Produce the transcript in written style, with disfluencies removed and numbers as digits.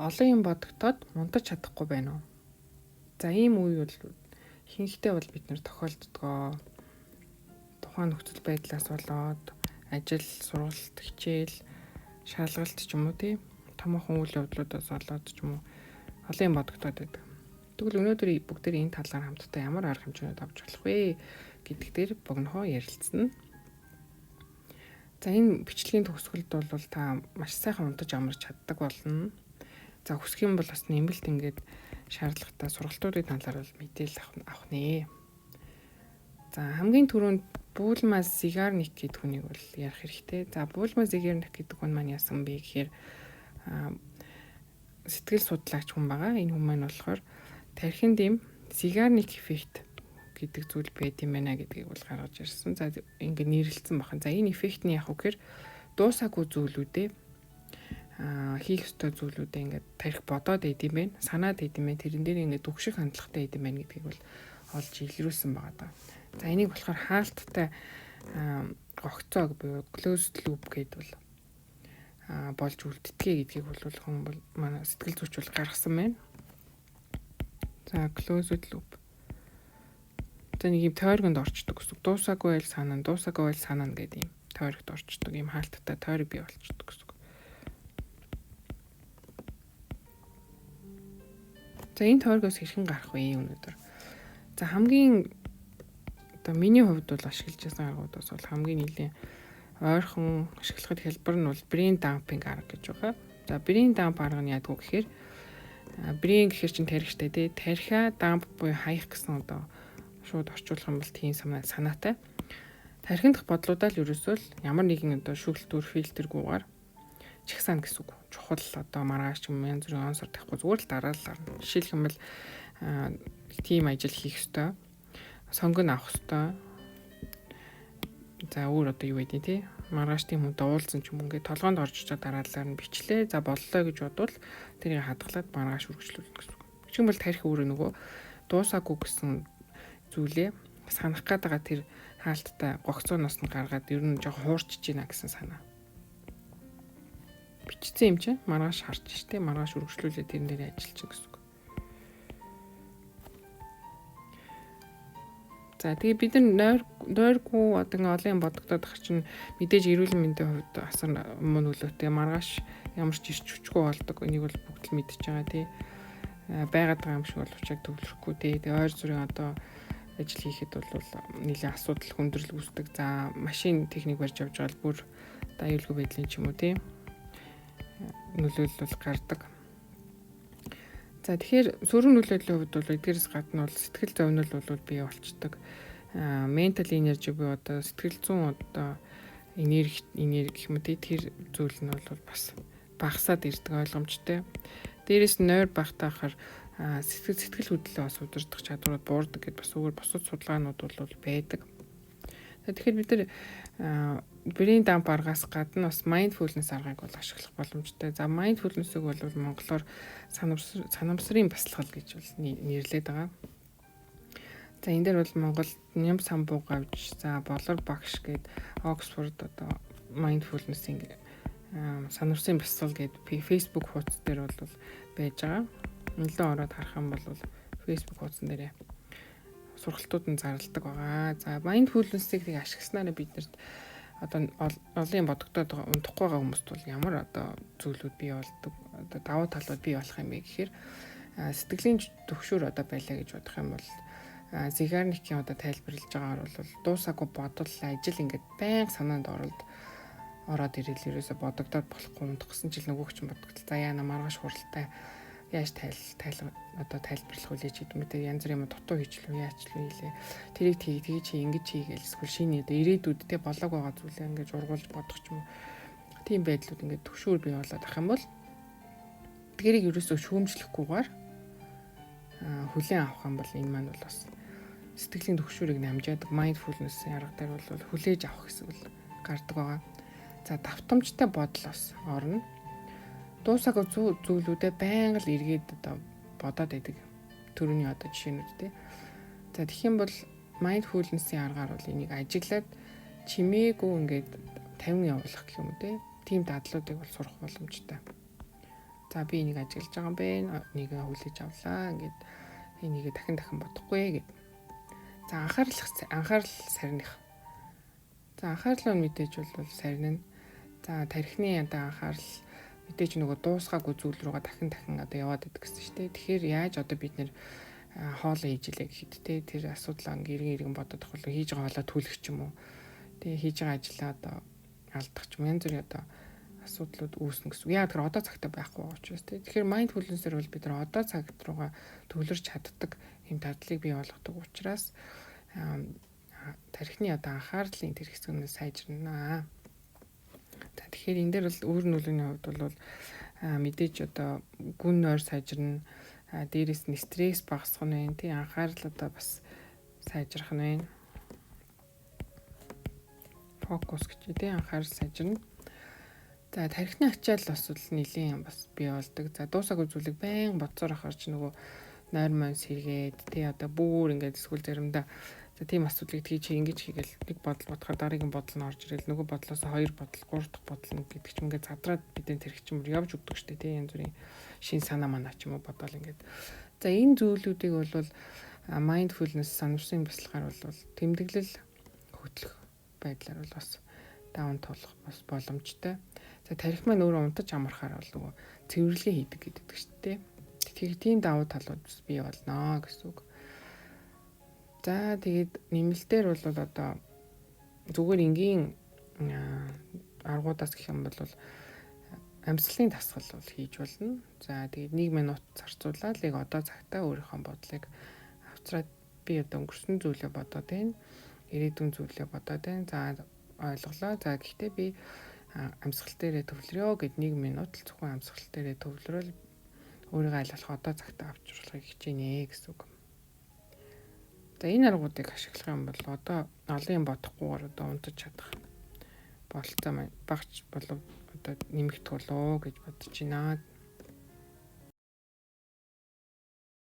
Олон юм бодогдоод унтаж чадахгүй байна уу? За, ийм үе бол ихэнхдээ бол бид нар тохиолддгоо. Тухайн нөхцөл байдлаас болоод ажил, сургалт, хичээл, шалгалт ч юм уу, тий, томоохон үйл явдлуудаас болоод ч юм уу олон юм бодогдоод байдаг. Тэгвэл өнөөдөр бүгдээр энэ талаар хамтдаа ямар арга хэмжээнүүд авч болох вэ гэдэг дээр богинохоо ярилцсана. За, энэ бичлэгийн төгсгөлд бол та маш сайхан унтаж амарч чаддаг болно. За, хүсэх юм бол бас нэмэлт ингээд шаардлагатай сургалтуудын талаар бол мэдээлэл авах нэ. За, хамгийн түрүүнд Буулма Зигарник гэдэг хүнийг бол ярих хэрэгтэй. За, Буулма Зигарник гэдэг хүн маань яасан бэ гэхээр сэтгэл судлаач хүн байгаа. Энэ хүн маань болохоор тархинд ийм Зигарник эффект гэдэг зүйл байд юм байна гэдгийг бол гаргаж ирсэн. За, ингээд нэрлэлсэн бахан. За, энэ эффект нь яг уу гэхээр дуусаагүй зүйлүүдээ, хийх ёстой зүйлүүдээ ингээд тарих бодоод байд юм байна. Санаад байд юм байна. Тэрэн дээр ингээд түгших хандлагатай байд юм байна гэдгийг бол олж илрүүлсэн байгаа даа. За, энийг болохоор хаалттай гогцоог буюу closed loop гэдэг бол болж үлддэгэ гэдгийг бол хүн бол манай сэтгэл зүйч бол гаргасан байна. За, closed loop. За, нэг юм тойргонд орчдөг гэсэн. Дуусаагүй байл санаа, дуусаагүй байл санаа гэдэг юм тойрогт орчдөг, юм хаалттай тойрог бий болчдөг гэсэн. За, энэ тойргоос хэрхэн гарах вэ өнөөдөр? За, хамгийн одоо миний хувьд бол ашиглаж байсан аргуудаас бол хамгийн нэлийн ойрхон ашиглахад хялбар нь бол brain dumping арга гэж байгаа. За, brain dump арга нь яадаг вэ гэхээр brain гэхэр чинь тархиштай, тий, тархиа dump буюу хаях гэсэн, одоо шууд орчуулах юм бол тийм санаатай. Тархиндах бодлуудаа л ерөөсөө л ямар нэгэн одоо шүглтүр фильтргүйгээр чагсаана гэсэн үг. Чухал одоо маргааш ч юм янз бүрийн онсор тавихгүй, зүгээр л дараалал гарна. Жишээлх юм бол тийм ажил хийх ёстой. Сонгон авах ёстой. За, өөр одоо юу байдیں۔ Тий. Маргааш тийм хүнтэй уулзсан ч юм, ингээд толгоонд орж ичээ дараалалаар нь бичлээ. За, боллоо гэж бодвол тэрийг хадгалаад маргааш үргэлжлүүлнэ гэсэн үг. Жишээ нь бол тарих өөрөө нөгөө дуусаагүй гэсэн зүйлээ санах гээд байгаа тэр хаалттай гогцооноос нь гаргаад ер нь жоохон хуурчж байна гэсэн санаа. Бичсэн юм чинь маргааш харж штэ, маргааш үргэлжлүүлээ, тэрэн дээр ажиллаж гэсэн үг. За, тэгээ бид нар нойргүй одоо ингээ олон юм бодогдоод тах чинь мэдээж эрүүл мэндийн хувьд асар муу нөлөөтэй, маргааш ямар ч ирч хүчгүй болдог. Энийг бол бүгд л мэдчихэж байгаа, тий. Байгаад байгаа юм шиг боловч яг төвлөрөхгүй, тий. Тэгээ ойр зүрийн одоо ажил хийхэд бол нэлийн асуудал, хүндрэл үүсдэг. За, машин техник барьж явж байгаа л бүр одоо аюулгүй байдлын ч юм уу, тий, нөлөөлөл бол гардаг. За, тэгэхээр сөрөг нөлөөллийн хувьд бол эдгээрээс гадна бол сэтгэл зовнил бол бий болчдөг. Mental energy буюу одоо сэтгэл зүйн одоо энерги гэх юм уу, тэр зүйл нь бол бас багасаад ирдэг, ойлгомжтой. Дээрээс нь нойр багтаа хахаар сэтгэл хөдлөлөө бас удирдах чадварууд буурдаг гэдээ бас өөр бусад судалгаанууд бол байдаг. Тэгэхээр бид нар brain dump аргаас гадна бас mindfulness аргыг бол ашиглах боломжтой. За, mindfulness-ыг бол монголоор санамсрын бясалгал гэж бол нэрлэдэг байгаа. За, энэ дээр бол Монголд Ням самбуу гавж, за, Болор багш гээд Оксфорд одоо mindfulness-ийн санамсрын бясалгал гээд Facebook хуудас дээр бол байж байгаа. Нэлээд ороод харах юм бол Facebook хуудсан дээрээ сургалтууд нь зарладаг байгаа. За, mindfulness-ыг тэг ашигласнаараа биднэрт одоо олон юм бодогдоод унтахгүй байгаа хүмүүст бол ямар одоо зүйлүүд бий болдог, одоо давуу талууд бий болох юм бэ гэхээр сэтгэлийн төгшүүр одоо байлаа гэж бодох юм бол Зигарникийн одоо тайлбарлаж байгаагаар бол дуусаагүй бодол, ажил ингээд байнга санаанд ороод ирэл ерөөсө бодогдоод болохгүй, унтах гэсэн чил нөгөөх чинь бодогдол. За, яана, маргааш хуралтай яаж тайл тайл одоо тайлбарлах үлээ ч гэдэг юм те, янз бүрийн юм дутуу хийчлүү, яачлуу хийлээ, тэрийг тийг тгий чи ингэж хий гээл, эсвэл шинэ одоо ирээдүйд те болоог байгаа зүйлээ ингэж ургуулж бодох ч юм уу, тийм байдлууд ингээд төгшүүр бий болоод ах юм бол тэрийг ерөөсөө шүүмжлэхгүйгээр хүлээн авах юм бол энэ маань бол бас сэтгэлийн төгшүүрийг намжаадаг, mindfulness-ийн арга дээр бол хүлээж авах хэсэг бол гардаг байгаа. За, давтамжтай бодол бас орно. Дуусаагүй зүйлүүдээ байнга л эргээд одоо бодоод байдаг. Төрөний одоо жишээнүүд, те. За, тэгэх юм бол mindfulness-ийн аргаар бол энийг ажиглаад чимээгүй ингээд тавин явуулах гэх юм уу, те. Тийм дадлуудыг бол сурах боломжтой. За, би энийг ажиглаж байгаа юм бэ. Нэг хүлээж авлаа. Ингээд энийг дахин дахин бодохгүй гэд. За, анхаарал сарних. За, анхаарлаа мэдээж бол сарнина. За, тархины одоо анхаарал мэдээж нөгөө дуусгаагүй зүйл рүүгээ дахин дахин одоо яваад идэх гэсэн шүү дээ. Тэгэхээр яаж одоо бид нэр хоолоо хийж илээ гэхэд те тэр асуудлаа ингээ эргэн эргэн бодоод тохиол хийж байгаа хоолоо түлэх ч юм уу. Тэгээ хийж байгаа ажлаа одоо алдах ч юм, янз бүрийн одоо асуудлууд үүснэ гэсэн. Яа тэр одоо цагтаа байхгүй байгаа учраас те. Тэгэхээр mindfulness-ээр бол бид нар одоо цагт руугаа төвлөрч чаддаг юм дадлыг бий болгодог учраас тархины одоо анхаарлын тэр хэсэг нь сайжирнаа. За, тэгэхээр энэ дээр бол өөр нөлөөний хувьд бол мэдээж одоо гүн нойр сайжирна, дээрэс нь стресс багасгах нь байна. Тий, анхаарал одоо бас сайжрах нь байна. Фокус гэж, тий, анхаарал сайжирна. За, тархины ачаал бас бол нэлийн бас бий болдог. За, дуусаагүй зүйлийг байн бодсоор ахаар чи нөгөө нойр мон сэргээд, тий, одоо бүр ингээд эсвэл заримдаа за тийм асуудлыг тийж ингэж хийгээл нэг бодол бодохоор дараагийн бодол нь орж ирэл, нөгөө бодлоос хоёр бодол, гурав дахь бодол нь гэдэг ч юм, ингээд задраад бидний тэрх чинь бүр явж өгдөг штэ, тий, янз бүрийн шин санаа манаа ч юм уу бодоол ингээд. За, энэ зүйлүүдийг бол mindfulness санамсрын бясалгаар бол тэмдэглэл хөтлөх байдлаар бол бас даван туулах бас боломжтой. За, тархи маань өөрөө унтаж амархаар бол нөгөө цэвэрлэгээ хийдэг гэдэг шүү дээ. Тэгэхээр тийм давуу талууд бас бий болно гэсэн үг. За, тэгээд нэмэлтээр бол одоо зүгээр энгийн аргуудаас гэх юм бол амьсгалын дасгал бол хийж болно. За, тэгээд 1 минут зарцуулаад яг одоо цагтаа өөрийнхөө бодлыг авцраад, би одоо өнгөрсөн зүйлээ бодоод байна. Ирээдүйн зүйлээ бодоод байна. За, ойлголоо. За, гэхдээ би амьсгал дээрээ төвлөрөө гэд 1 минут л зөвхөн амьсгал дээрээ төвлөрөөл өөрийгөө аль болох одоо цагтаа авч урлахыг хичээнэ гэсэн үг. За, энэ аргуудыг ашиглах юм бол одоо олон юм бодохгүйгээр одоо унтаж чадах бололцоо багч болов одоо нэмэгдэх болов гэж бодож байна.